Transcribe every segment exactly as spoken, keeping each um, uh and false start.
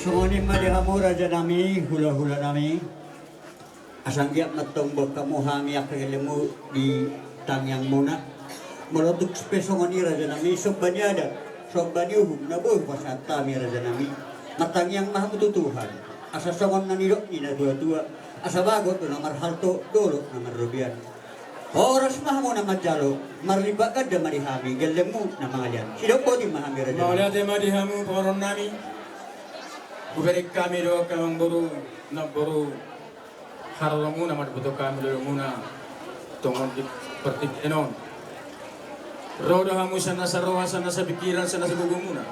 Songon i ma di hamu raja nami, hula-hula nami. Asa anggiat ma antong boan hamu hami angka gellengmu di tangiangmuna. Molo tung pe songon i raja nami, somba ni adat, somba ni uhum na boi hupasahat hami raja nami. Martangiang ma hamu tu Tuhan. Asa songon na nidok ni na tua-tua, asa bagot do na marhalto, dolok na marrobean. Horas ma hamu na manjalo, marlipat ganda ma di hami gellengmu na mangalean. Sidok boti ma hami raja nami. Mauliate ma di hamu pamoruon nami. Hubereng hami do angka amangboru, namboru, haroromuna mandapothon hami lolomuna tongon di partingkian on. Ro do hamu sian nasa roha, sian nasa pingkiran, sian nasa gogomuna.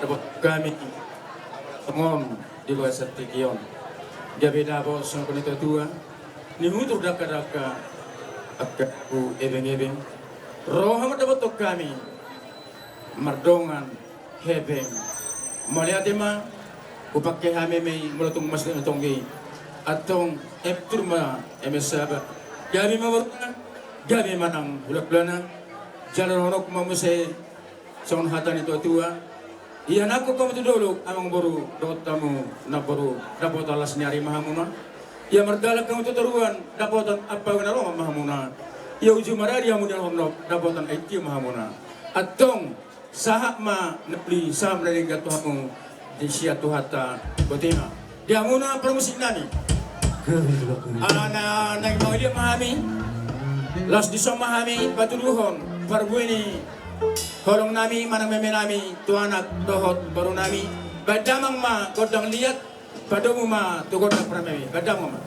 Dapothon hami tongon di bagasan tingki on. Gabe dapot songon na tua-tua nihutur dangka-dangka, angka tu ebeng-ebeng. Ro hamu mandapothon hami mardongan hepeng. Mauliate ma, hupangke hami ma i molo tung masuk na tonggi. Antong eme tur ma eme saba. Gabe ma boruna, gabe ma nang hula-hulana. Jala dohononku ma muse songon hata ni tua-tua. Ia nangkok hamu tu dolok amangboru dohot hamu namboru, dapotan las ni ari ma hamuna. Ia mardalan hamu tu toruan, dapotan ampaungan na lomak ma hamuna. Ia uju maradi hamu di hornop, dapotan aek tio ma hamuna. Antong sahat ma na uli, sahat ma na denggan tu hamu, di sian Tuhanta. Boti ma di hamuna parmusik nami. Ala na naeng mangaliat ma hami, laos dison ma hami patuduhon parbue ni holong nami manang meme nami tu anak dohot boru nami. Baen damang ma gondang liat, padomu ma tu gondang parmeme. Baen damang ma.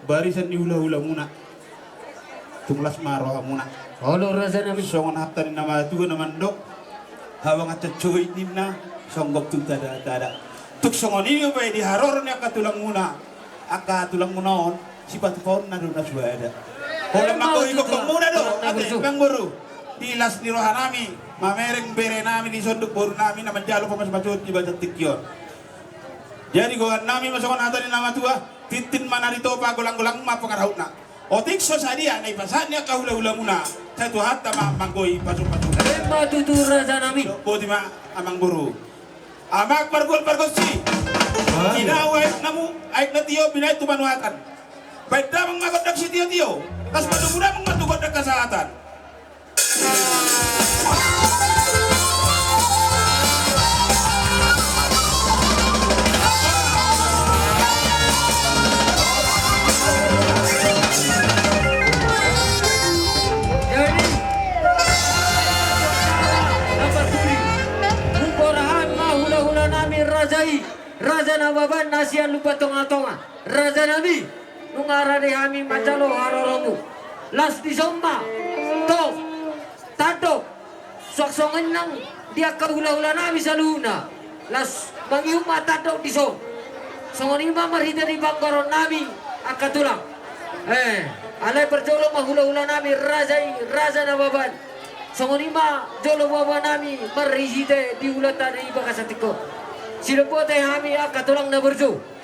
Barisan ni hulahulamuna, tung las ma rohamuna. Olo, raja nami. Songon hata ni na matua na mandok, hawangan cocoit ninna, songgop tu tadatada. Tung songon i do pe di haroro ni angka tulangmuna, angka tulangmuna on, sipatupaonna do na suada. Holan manggohi gokkongmuna do, ate, amangboru. Di las ni rohanami, mamereng berenami di son dohot borunami na manjalo pamasumasuon di bagasan tingki on. Jadi goarnami ma songon hata ni na matua, tintin ma na ritopa, golanggolang ma pangarahutna. Otik so sadia na dipasahat ni angka hulahulamuna, sai tu hata ma manggohi pasupasu. Emma tutu, raja nami. Boti ma, amangboru. Amang pargual pargonsi. Inau aek na mu, aek na tio binahen tu panuatan. Baen damang ma gondang sitiotio, las ma tubu damang ma tu gondang hasahatan. Jadi, na parpudi, hugorahan ma hulahulanami raja i, Raja Nababan na sian Lumban Tongatonga. Raja nami, nunga rade hami manjalo haroromu. Las dison ma, tong, tandok, suang songon i nang di angka hulahulanami saluhutna. Las mangihut ma tandok dison. Songon i ma marhite di panggoaronnami angka tulang. Eh, alai parjolo ma hulahulanami raja i, Raja Nababan. Songon i ma jolo boaboanami marhite di ulaonta di bagasan tingki on. Silombote hami angka tulang na burju.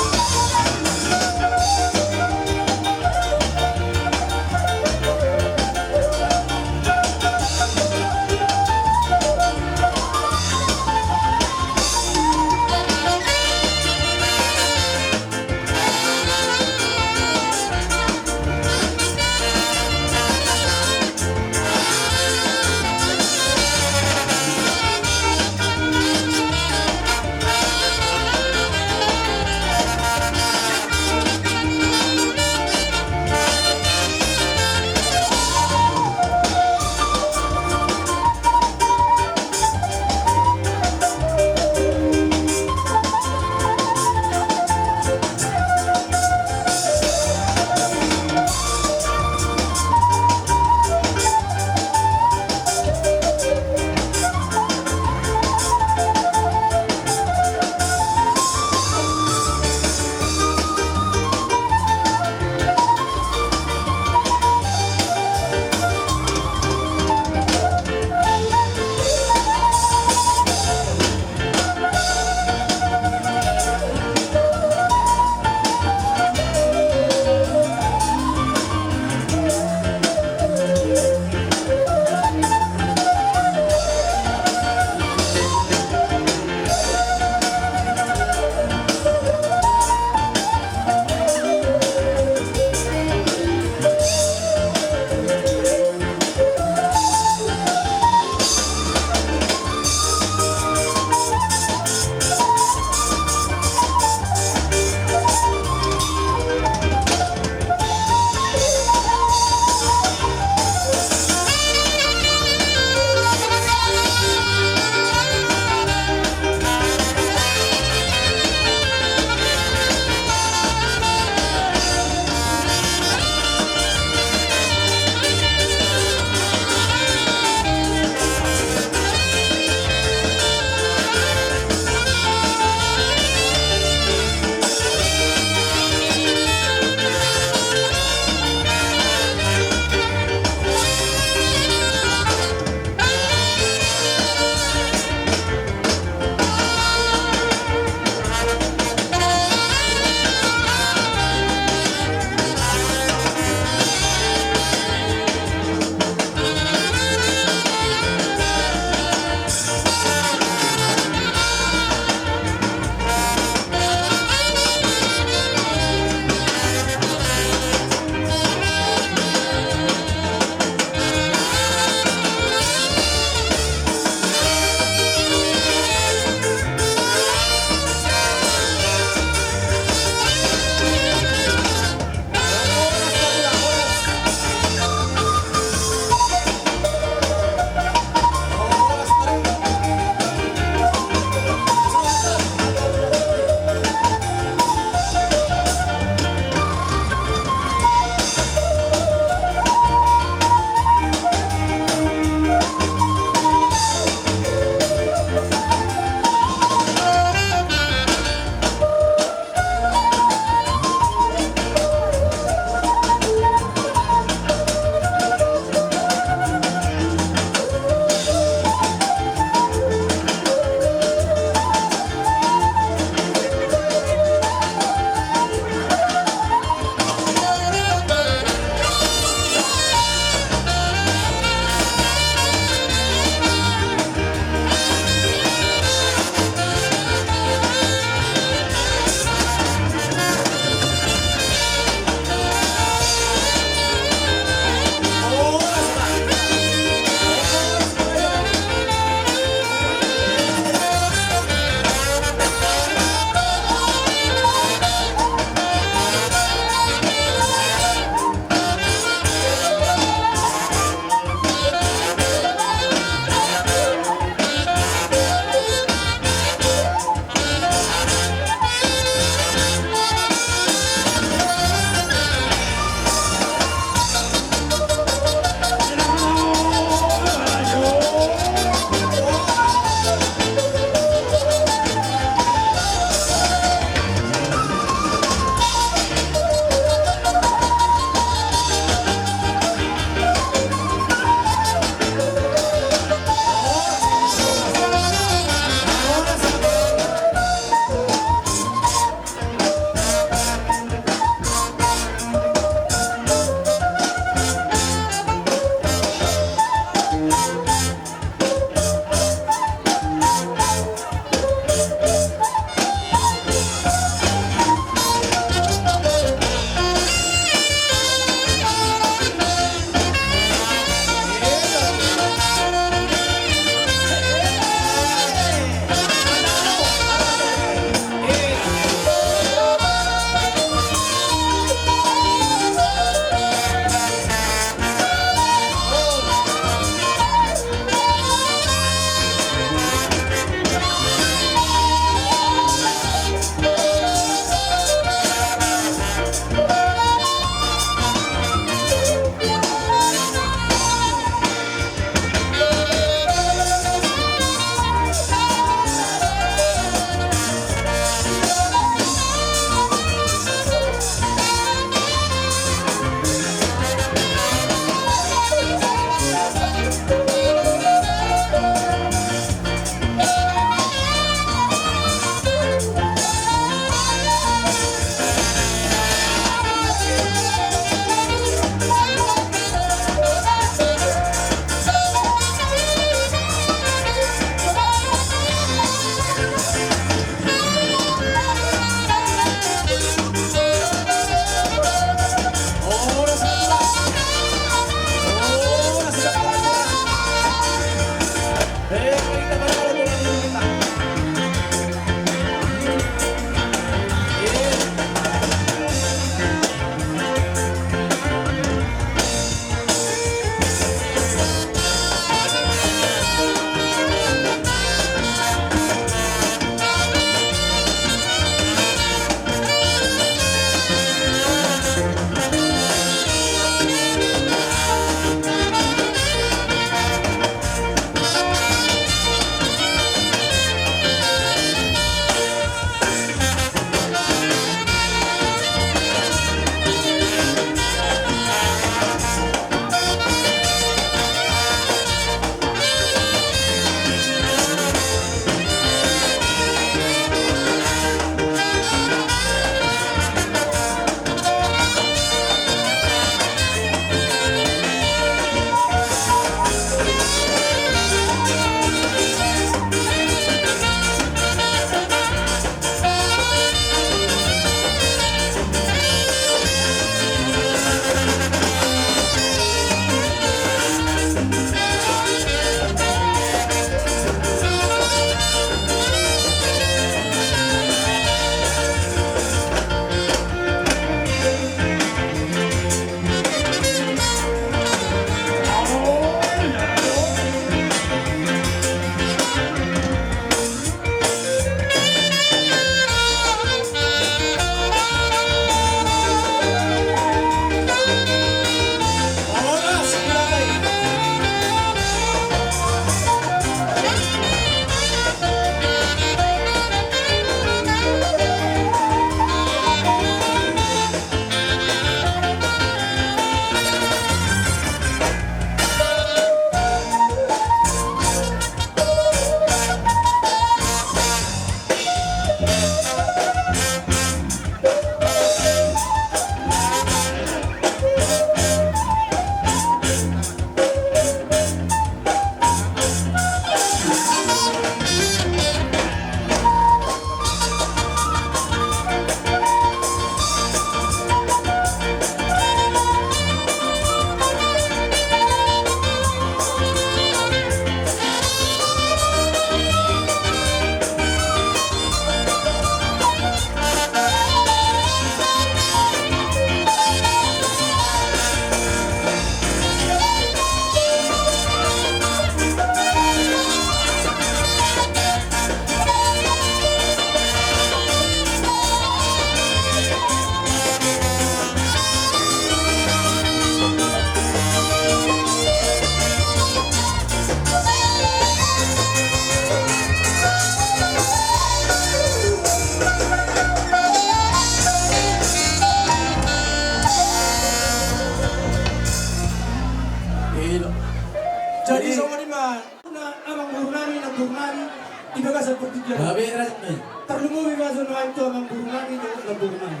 Di bagasan portibi on. Gabe, raja nami. Tarlumobi ma jo nuaeng tu amangboru nami dohot namboru nami.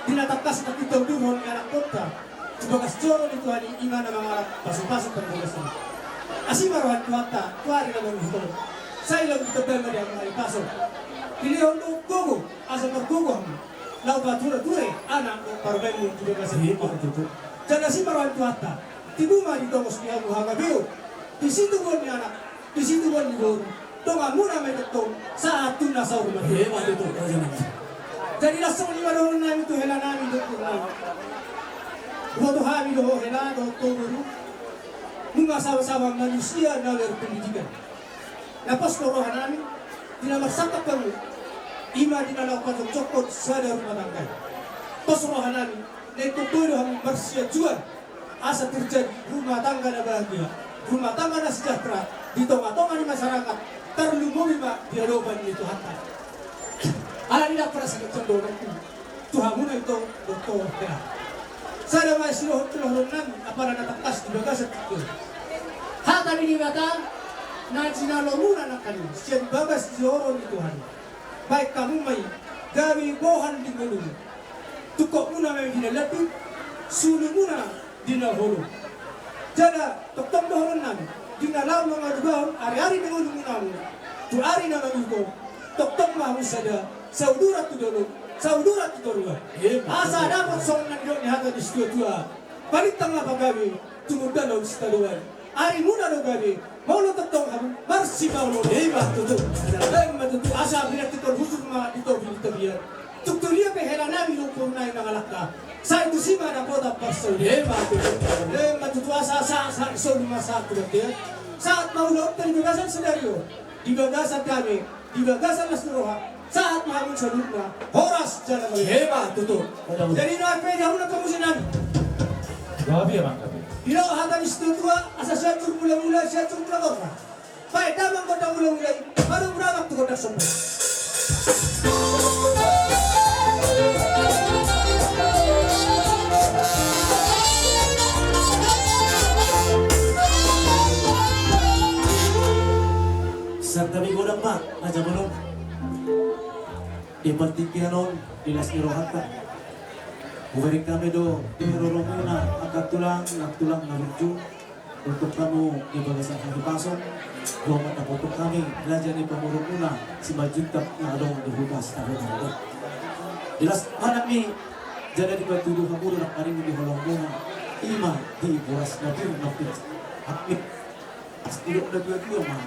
Di na tangkas na pinta uduron ni anakkonta tu bagas joro ni Tuhan i, ima na mangalap pasupasu parbagasan i. Asi ma roha ni Tuhanta tu ari na mangihut on. Sai lam ditamba ma di hamu ari Paso. Dilehon do gogo asa margogo hamu laho pature-ture anak dohot parumaenmu di bagasan i. Ima tutu. Jala asi ma roha ni Tuhanta. Tibu ma ditongos di hamu hagabeon, di situbuan ni anak, di situbuan ni boru, donganmuna ma i tongtong sahat tu na saur matua. Ima tutu, raja nami. Jadi laos songon i ma dohonon nami tu hela nami dohot boru nami. Huboto hami do ho hela dohot ho boru, nunga sama-sama manusia na berpendidikan. Na pos do roha nami di na marsangkap hamu, ima di na laho pajongjongkon sada rumah tangga. Pos roha nami, na ingkon boi do hamu marsianjuan asa terjadi rumah tangga na bahagia, rumah tangga na sejahtera di tonga-tonga ni masyarakat, tarlumobi ma di adopan ni Tuhanta. Alani i, ndang pernah sakit condonganku tu hamuna ito dohot ho hela. Sada ma sidohon-dohonon nami apala na tangkas di bagasan tingki on. Hata ni Debata na jinalomuna nangkaning sian bagas joro ni Tuhan i. Baen hamu ma i gabe bohal di ngolumi. Tungkotmuna ma i di na lambin, sulumuna di na holom. Jala tongtong dohonon nami, di na laho mangalubahon ari-ari ni ngolumuna hamu tu ari na mangihut on, tongtong ma hamu sada, sauduran tu dolok, sauduran tu toruan. Asa dapot songon na nidok ni hata ni situa-tua: Balintang ma pagabe, tumundalhon sitadoan. Arimuna do gabe, molo tongtong hamu marsipaoloan. Ima tutu. Ima tutu. Asa pinantikhon husur ma di topi ni tapian. Tung tudia pe hela nami dohot boru nami mangalangka, sai tusi ma dapotan parsaulian. Ima tutu. Ima tutu. Asa sahat-sahat solu ma sahat tu bontean, sahat ma ulaonta di bagasan sadari on di bagasan dame, di bagasan las ni roha, sahat ma hamu saluhutna horas jala mauliate. Ima tutu. Jadi nuaeng pe di hamuna pamusikan nami. Gabe amang, gabe. Didok hata ni situa-tua: Asa Sianjur Mulamula, Sianjur Mulakorna. Baen damang gondang mulamula i, baru beranak tu gondang sombong. Santabi godang ma, raja bolon. Di partingkian on, di las ni rohanta, hubereng hami do di haroromuna angka tulang, nang tulang na burju, untuk hamu di bagasan hahipason, dohot mandapothon hami raja ni pamoruonmuna Simanjuntak na adong di huta Sitaruan on. Di las ni roha nami, jala dipatudu hamu do nangkaning di holongmuna, ima di boras na pir na pir. Asa didok na tua-tua ma,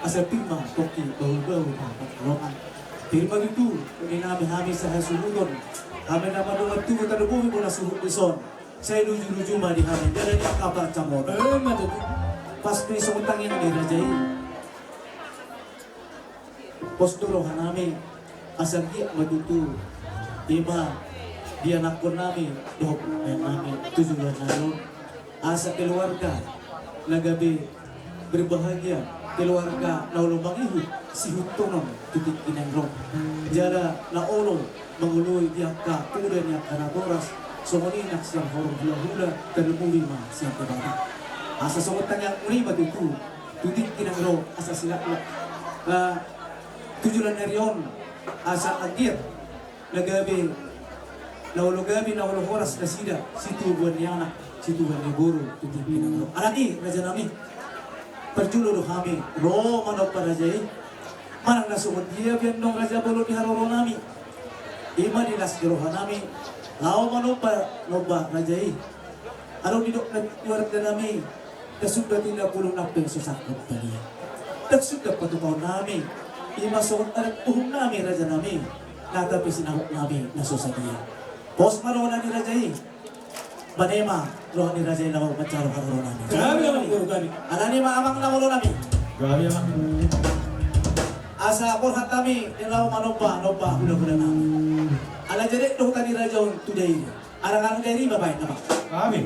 asa pir ma pongki, bahul-bahul ma pansalongan. Pir ma tutu, ninna hami sahasuhuton, hami na mandongan tubu, tarlumobi ma na suhut dison. Sai luju-luju ma di hami jala di angka pansamotan. Ima tutu. Pas di songon tangiang ni raja i, pos do roha nami, asa anggiat ma tutu, ima di anakkon nami dohot parumaen nami tu joloan on, asa keluarga na gabe berbahagia, keluarga na olo mangihut sihuthon on tu tingki na ro, jala na olo mangoloi di angka poda ni angka natoras, songon i nang sian horong hula-hula, tarlumobi ma sian Debata. Asa songon tangiangmuna i ma tutu, tu tingki na ro, asa silaklak, eh, tu joloan ni ari on, asa anggiat na gabe, na olo gabe, na olo horas nasida, situbuan ni anak, situbuan ni boru, tu tingki na ro. Alani i, raja nami, parjolo do hami ro manomba raja i. Manang na songon dia pe annon, raja bolon, di haroro nami, ima di las ni roha nami, laho manomba, nomba raja i. Adong didok na keluarga nami, ndang suda tinapulung nang pe so sangkot balian. Ndang suda patupaon nami, ima songon adat uhum nami, raja nami, nata pe sinangkot nami na so sadia. Pos ma roha ni raja i. Bane ma roha ni raja i laho manjalo haroro nami. Gabe, amang boru, gabe. Alani i ma, amang na molo nami. Gabe, amang. Asa borhat hami laho manomba, nomba hula-hula nami. Ala jadek do huta ni raja on tu Dairi. Arangan Dairi ma baen, amang. Gabe.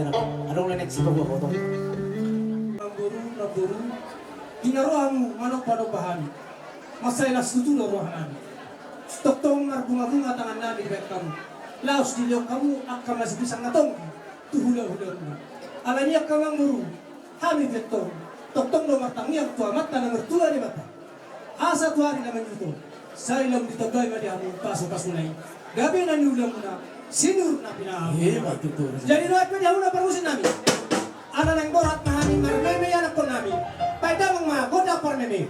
Adong na next, paboa ho tong. Namboru, namboru, di na ro hamu manombanomba hami, mansai las tutu do roha nami. Tongtong marbungabunga tangan nami dibahen hamu, laos dilehon hamu angka masipisang na tonggi tu hulahulamuna. Alani i angka namboru, hami pe tong, tongtong do martangiang tu Amanta na martua Debata, asa tu ari na mangihut on, sai lam ditambai ma di hamu pasupasuna i, gabe na niulamuna sinur na pinahan. Emma tutu. Jadi nuaeng pe di hamu na parmusik nami, ala naeng borhat ma hami marmeme anakkon nami, baen damang ma gondang parmeme.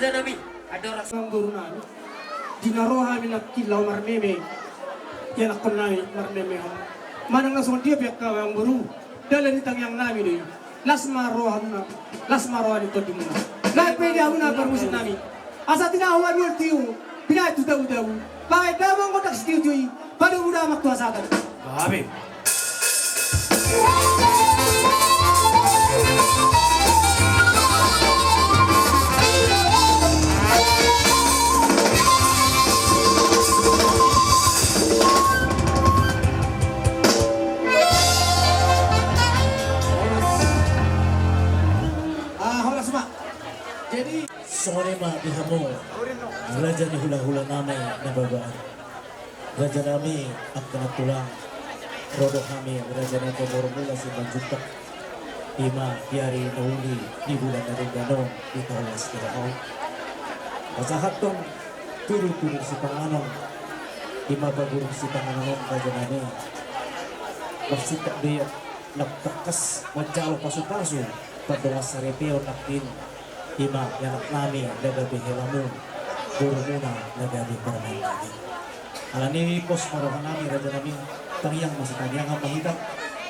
Nami, andorang songon boru nami, di na ro hami nangkin laho marmeme, ianakkon nami marmeme hamu. Manang na songon dia pe angka amangboru, dalan ni tangiang nami do i. Las ma roha muna, las ma roha ni tondi muna. Nang pe di hamuna parmusik nami, asa tinahu aduan tiu, pinaet tu tabu-tabu, baen damang gondang sitiotio i, padomu damang tu hasahatan. Amin. Ah, horas ma. Jadi songon i ma di hamu raja ni hula-hula nami na baoa. Raja nami, angka na tulang, ro do hami raja nami, borumuna Simanjuntak. I ma di ari na uli di bulan na denggan on, di taon las ni roha on, pasahathon tudu-tudu sipanganon. I ma paguring sipanganon on, raja nami, marsingkat do i, na tangkas manjalo pasu-pasu, pardongan saripeon nangkin. I ma di anak nami na gabe helamu, borumuna na gabe parumaen nami. Alani i pos ma roha nami, raja nami, tangiang ma sitangiangan ma hita,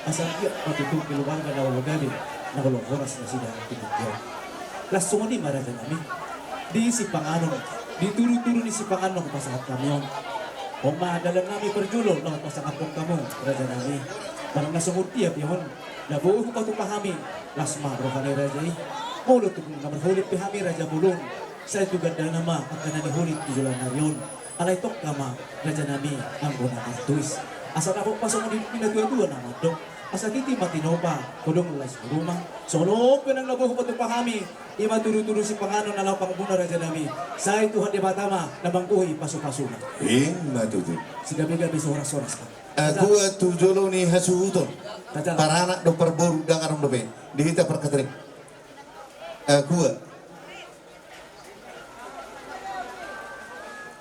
asa anggiat patutung keluarga na olo gabe, na olo horas nasida tu tingki on. Laos songon i ma, raja nami, di sipanganon, di tudu-tudu ni sipanganon na hupasahat hami on, on ma dalan nami parjolo laho pasangaphon hamu, raja nami. Manang na songon dia pe on, na boi hupatupa hami, las ma roha ni raja i. Molo tung na marholit pe hami, raja bolon, sai tu gandana ma angka na niholit tu joloan ni ari on. Alai tongka ma, raja nami, anggo na martuis, asa dapot ma songon di na tua-tua na mandok, asa titi ma tinopa, godang las ni ruma. Songon on pe nang na boi hupatupa hami, i ma tudu-tudu sipanganon na laho pangumbuna, raja nami, sai Tuhan Debata ma na manggohi pasu-pasuna. I ma tutu. Sigabe-gabe, so horas-horas ma. Akua tu jolo ni hasuhuton, paranak do parboru, dang adong dope di hita parkatering. Akua.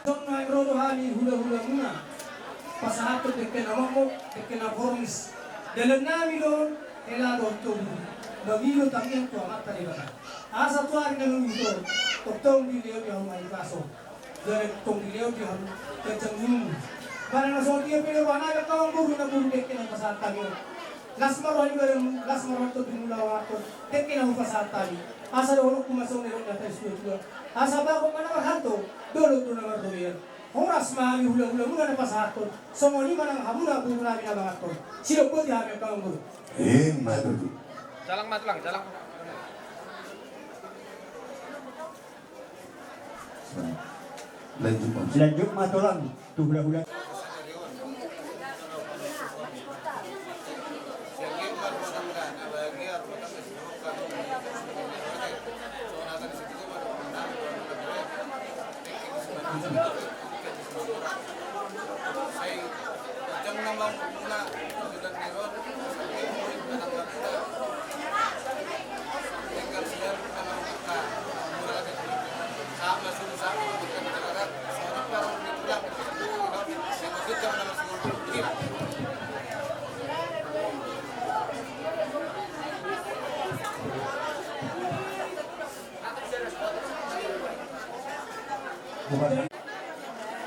Tong naeng ro do hami hula-hula muna, pasahathon dengke na mokmok, dengke na pormis. Dalan nami do hela dohot tobu, mangido tangiang tu Amanta Debata, asa tu ari na lumobi on, tongtong dilehon di hamu hahipason, jala tong dilehon di hamu ganjang umur. Manang na songon dia pe roha nami, angka amangboru, na boru dengke na hupasahat hami on, las ma roha ni badanmu, las ma roha ni tondimu laho manganhon dengke na hupasahat hami. Asa dohononku ma songon nidok ni hata ni situa-tua, asa bagot ma na marhalto, dolok do na marrobean. Horas ma hami hula-hula muna na pasahathon, songon i ma nang hamuna boru nami na manganhon. Sidok boti hami, angka amangboru. I ma tutu. Jalang ma tulang, jalang. Lanjut ma. Lanjut ma tulang tu hula-hula.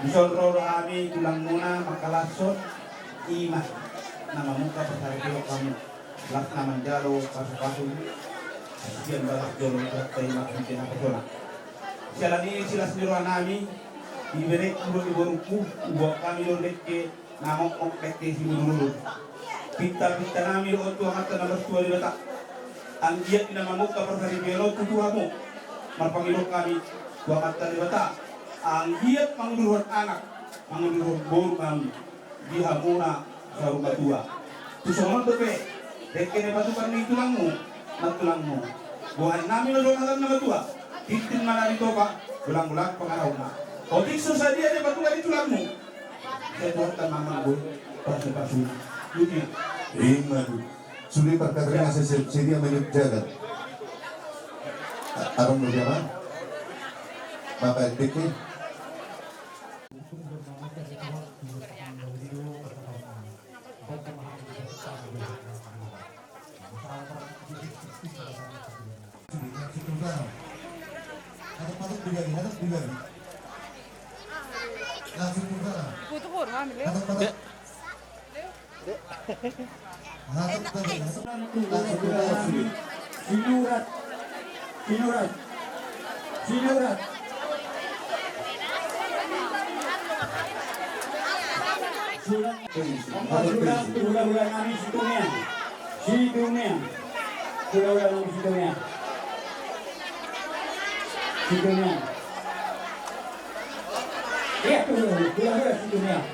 Dison ro do hami tulangmuna mangkalashon, i ma na mamungka parsaripeon hamu, laos na manjalo pasu-pasu sian bagas joro ni Tuhanta, i ma hita na pasona. Siala ni i, silas ni roha nami, diberengku do di borungku, huboan hami do dengke na mokmok, dengke simudur-udur. Pinta-pinta nami do on tu Amanta na martua Debata, anggiat di na mamungka parsaripeon on tutu hamu. Marpangido hami tu Amanta Debata, anggiat mangudurhon anak, mangudurhon boru nami di hamuna saur matua. Tu songon on dope dengke na dipatukar ni tulangmu, nantulangmu. Boan nami do songon hata ni na matua: Tintin ma na ditopa, golang-golang pangarahutna. Otik so sadia na dipatukar ni tulangmu, sai Tuhanta ma manggohi pasu-pasuna. Tutu. I ma tutu. Sude parkateringan, sai, sai dia ma niop jagar. A-, adong do dia ma? Bapak R T K. Sinurat. Sinurat. Sinurat. Surat. Surat tu hulahula nami Situmeang. Situmeang. Hulahula nami Situmeang. Situmeang. Iya, tu hulahula Situmeang.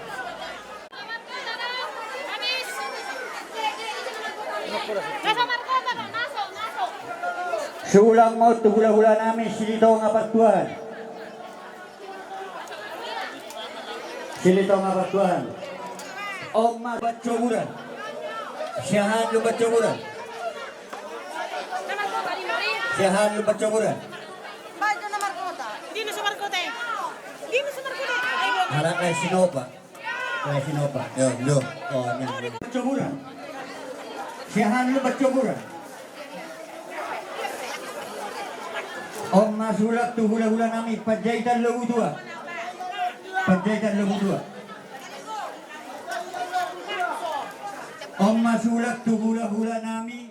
Sulang ma on tu hulahula nami Silitonga Partuahan. Silitonga Partuahan. On ma Lumban Coburan. Siahaan Lumban Coburan. Siahaan Lumban Coburan. Halak nai Sinopa. Lae Sinopa. Yo, yo. Coburan. Siahaan Lumban Coburan. On ma sulang tu hulahula nami Panjaitan Lobutua. Panjaitan Lobutua. On ma sulang tu hulahula nami